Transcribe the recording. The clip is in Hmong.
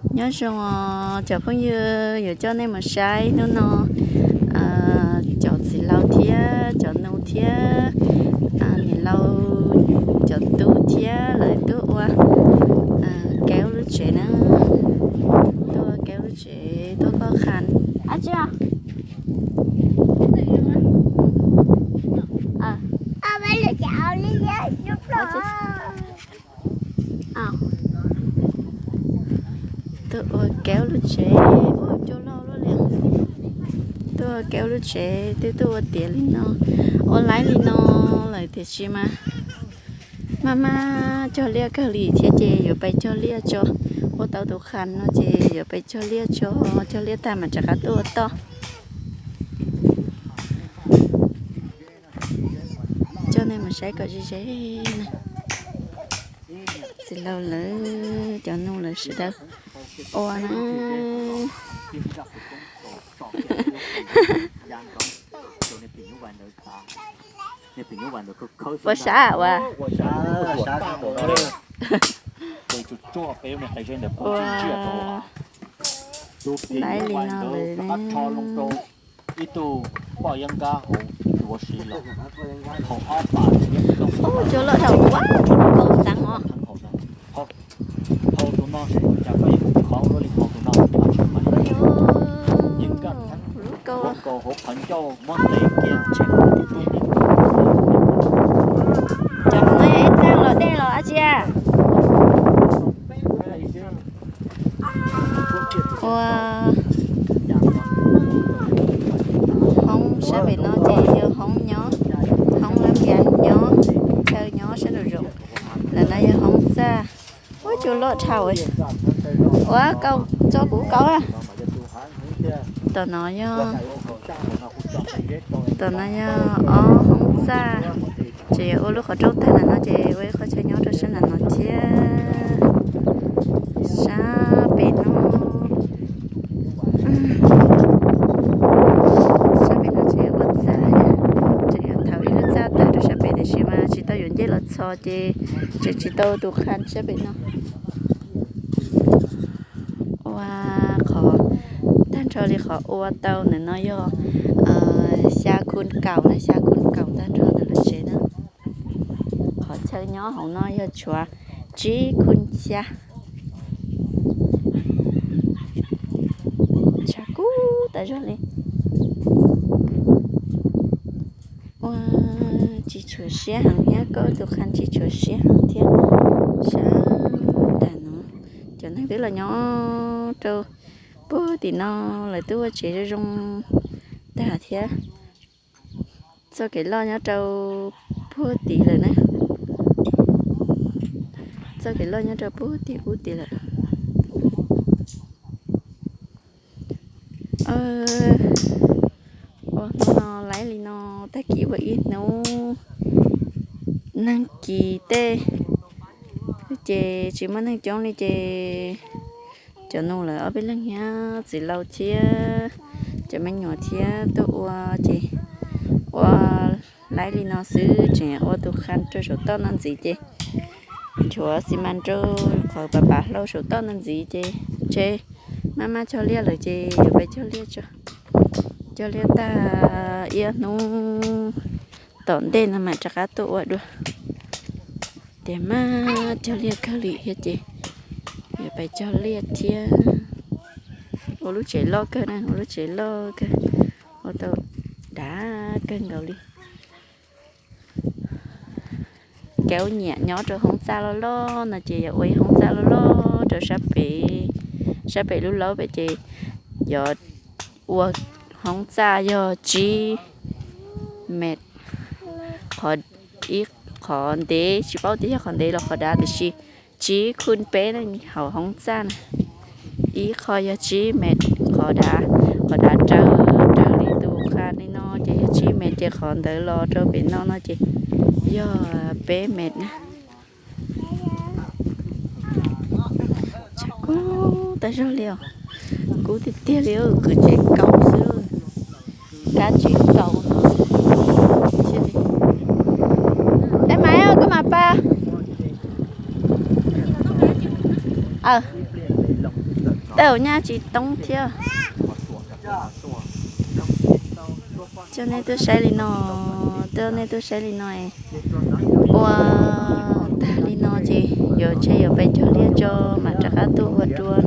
Nyob zoo os cov phooj ywg, yuav coj nej mus saib hnub no cov txiv laus thiab cov nus thiab niam laus, cov tub thiab lawv tuaj ua kev ua lub tsev na. Tuaj ua kev ua lub tsev, tuaj koj qha. Tuaj ua kev ua lub tsev, ua cua loj luaj li. Tuaj ua kev ua lub tsev twb tuaj ua tiav li no, ua laib li no lawm tiam sis mas maj maj cog liaj kawg li thiab ces yuav pais cog liaj tso. Ua tau tus qha no ces yuav pais cog liaj tso, cog liaj tag mas rov qab tuaj ua toj. Coj nej mus saib kom ze ze na. Txiv laus lawv, cov nus lawv sawv daws ua na. Ua sab ua, ua laib li no lawm. Ib tug poj yab nkab hauv ib tug ua si los, hauv ob pas, ub, cua loj dhau ua, tsis muaj kaus xeev os. Lub kaus, cov no yog ib txaj los dej los dab tsi a? Ua hoob sab pem no ces yog hoob nyob, hoob lab npias nyob, chaw nyob sab nraum zoov. Ntawm no yog hoob txaj. Ua cua loj dhau. Ua kaus tso kuv kaus a. Tom no yog, tom no yog ob hoob txaj. Ces ua lub qhov rooj tag ntawm no ces ua ib qho chaw nyob rau sab nram no thiab. Sab pem no, sab pem no tseem ua txaj, tseem yuav thauv ib lub txaj tawm rau sab pem tiam sis mas tsis tau yuav ncej los txhos ces tseem tsis tau tus qha sab pem no. Ua qhov tag nrho li qhov ua tau ntawm no yog xya khun kaum na, xya khun kaum tag nrho ntawm lub tsev na. Qhov chaw nyob hauv no yog tshuav tsib khun xya. Tshav kub tas zog li. Ua tsis tshua siab heev thiab, koj tus qha tsis tshua siab heev thiab. Sab nram no cov neeg twb los nyob rau puag tim no, lawv twb ua tsev zoo zoo tag thiab. Txoj kev loj nyob rau puag tim lawm na. Txoj kev loj nyob rau puag tim ub tid lawm. Ua hnub no laib li no, tag kis ua ib hnub neeg kis tej ces tsis muaj neeg coob li ces cov nus lawv ob peb leeg thiab txiv laus thiab cov me nyuam thiab tuaj ua ces ua laib li no xwb, tseem ua tus qha rau saum toj no ntxiv ces nchuav xi mas rau qhov pav pav hlau saum toj no ntxiv ces ntshe maj maj cog liaj lawm ces yuav pais cog liaj tso. Cog liaj tag ib hnub tom ntej no mam rov qab tuaj ua dua. Tias maj cog liaj kawg li thiab ces yuav pais cog liaj thiab. Ua lub tsev loj kawg na, ua lub tsev loj kawg, ua tau dav kawg nkaus li. Kev ua nyiam nyob rau hoob txaj loj loj no ces yog ua ib hoob txaj loj loj rau sab pem, sab pem lub laub pem ces yog ua hoob txaj yog tsib met, qhov, ib qhov ntev tsis paub tias yog qhov ntev los qhov dav tiam sis tsib khun peb hauv hoob txaj na. Ib qho yog tsib met qhov dav, qhov dav raws, raws li tus qha li no ces yog tsib met ces qhov ntawd los rau pem no no ces yog peb met na. Tshav kub tas zog li os. Kub tiag tiag li, kwv tsev kaus xwb. Kab tsev kaus. Ê maiv, koj mas pa. Tej zaum nyaj tsis toob thiab. Coj nej tuaj saib li no, coj nej tuaj saib li no. Ua tag li no ces yuav tshe yuav pes cog liaj tso mam rov qab tuaj ua dua.